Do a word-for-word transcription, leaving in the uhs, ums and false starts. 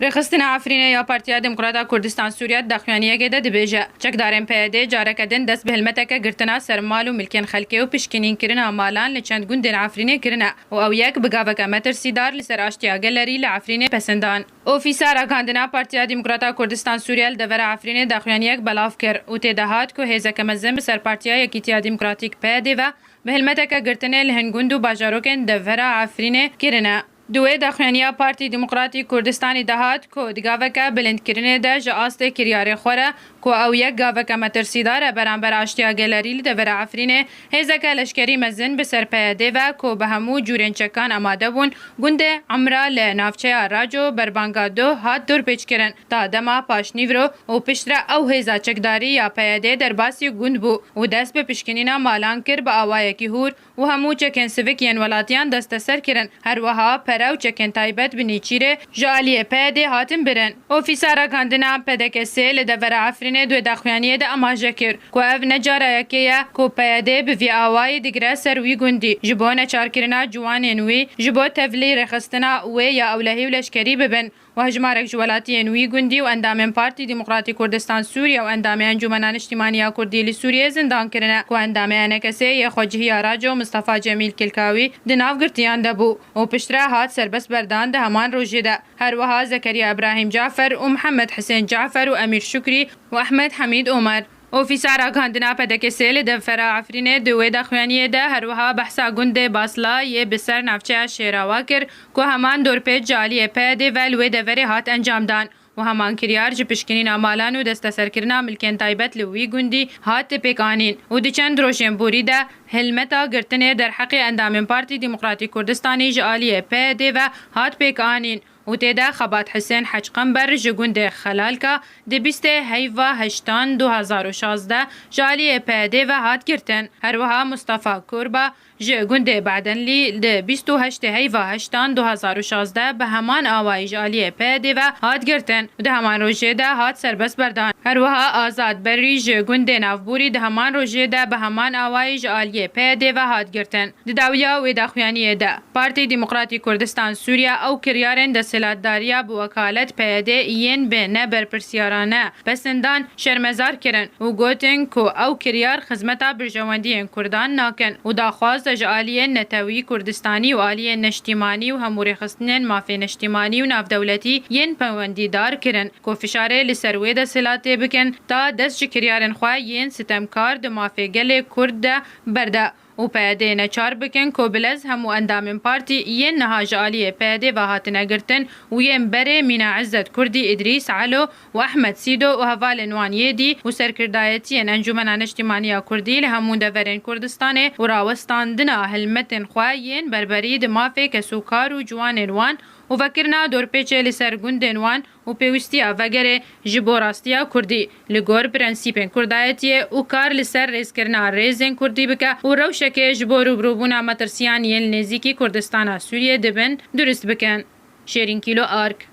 Rêxistina Efrînê ya Partiya Demokrata Kurdistan Sûriye di daxuyaniyekê de dibêje, çekdarên P Y D'ê careke din dest bi hilmeteke girtina ser mal û milkên xelkê û pişkinînkirina malan li çend gundên Efrînê kirine û ew yek bi gaveke metirsîdar li ser aştiya gelerî li Efrînê pesindan. Ofîsa Ragandina Partiya Demokrata Kurdistan Sûriye li devera Efrînê daxuyaniyek belav kir û tê de hat ku hêzeke mezin bi ser Partiya Yekîtiya Demokratîk P Y D ve bi hilmeteke girtinê li hin gund û bajarokên devera Efrînê kirine. Di wê daxuyaniya Partî Demokratî Kurdistanî de hat ku di gaveke bilindkirinê de ji astê kiryarê xwe re ku ew yek gaveke metirsîdar e beramber aştiya gelerî li devera Efrînê, hêzeke leşkerî mezin bi ser P Y D ve ku bi hemû cûrên çekan amade bûn, gundê Emra li navçeya Raco Berbanga du hat dorpêçkirin ta dema paşnîvro û piştre ew hêza çekdarî ya P Y D derbasî gund bû û dest bi pişkinîna malan kir bi awayekî hûr û hemû çekên sivik yên welatiyan desteser kirin. Her wiha pere û çekên taybet bi nêçîrê ji aliyê P Y D hatin birin. Ofîsa Ragandina P D K S li devera Efrînê di wê daxuyaniyê de amaje kir ku ev ne cara yekê ye ku P Y D bi vî awayî digire ser wî gundî ji bo neçarkirina ciwanên wî ji bo tevlî rêxistina wê ya ewlehî û leşkerî bibin. Û hejmarek ji welatiyên wî gundî û endamên Partî Demokratî Kurdistan Sûriye û endamê Encûmena Niştîmanî ya Kurdî li Sûriyê zindan kirine, ku endamê E N K S'ê yê xwecihiya Raco Mistefa Cemîl Kilkawî di nav girtiyan de bû û piştre hat serbest berdan di heman rojê de. Her wiha Zekeriya Ibrahîm Cafer û Mihemed Hisên Cafer û Emîr Şukrî û Ehmed Hemîd Omer. Ofîsa Ragandina P D K S'ê li devera Efrînê di wê daxuyaniyê de her wiha behsa gundê Basla yê bi ser navçeya Şêrawa kir ku heman dorpêç ji aliyê P Y D ve li wê deverê hat encamdan û heman kiryar ji pişkinîna malan û desteserkirina milkên taybet li wî gundî hat pêkanîn û di çend rojên borî de hilmeta girtinê derheqê endamên Partî Demokratîk Kurdistanî ji aliyê P Y D ve hat pêkanîn. Û tê de Xebat Hisên Hec Qember ji gundê Xelalka di bîstê heyva heştan du hezar û şazdeh ji aliyê P Y D ve hat girtin. Her wiha Mustafa Kurba ji gundê Bedenlî di bîst û heştê heyva heştan du hezar û şazdeh bi heman awayî ji aliyê P Y D ve hat girtin û di heman rojê de hat serbest berdan. Her wiha Azad Berî ji gundê Navborî di heman rojê de bi heman awayî ji aliyê P Y D ve hat girtin. Di dawiya wê daxuyaniyê de, Partî Demokratîk Kurdistan Sûriye ew kiryarên desthilatdariya bi wekalet P Y D yên bi ne berpirsiyarane pesindan şermezar kirin û gotin ku ew kiryar xizmeta birjewendiyên Kurdan nakin û daxwaz ji aliyên netewî Kurdistanî û aliyên neştîmanî û hemûrêxistinên mafê neştîmanî û navdewletî yên peywendîdar kirin ku fişarê li ser wê desthilatê bikin ta dest ji kiryarên xwe yên sitemkar di mafê gelê Kurd de berde. û P Y D'ê neçar bikin ku bi lez hemû endamên partî yên niha ji aliyê P Y D'ê ve hatine girtin û yên berê mîna Izzet Kurdî, Îdrîs Elo û Ehmed Sîdo û hevalên wan yê dî û serkirdayetiyên Encûmena Neştîmaniya Kurdî li hemû deverên Kurdistanê û rawestandina hilmetên xwe yên berberî di mafê kesûkar û ciwanên wan û vekirina dorpêçê li ser gundên wan û pêwîstiya vegerê ji bo rastiya Kurdî, li gor prensîpên Kurdayetiyê û kar li ser rêzkirina rêzên Kurdî bike û rewşekê ji bo rûbirûbûna metirsiyan yên li nêzîkî Kurdistana Sûriyê dibin, durist bikin. Şêrîn Kîlo Ark.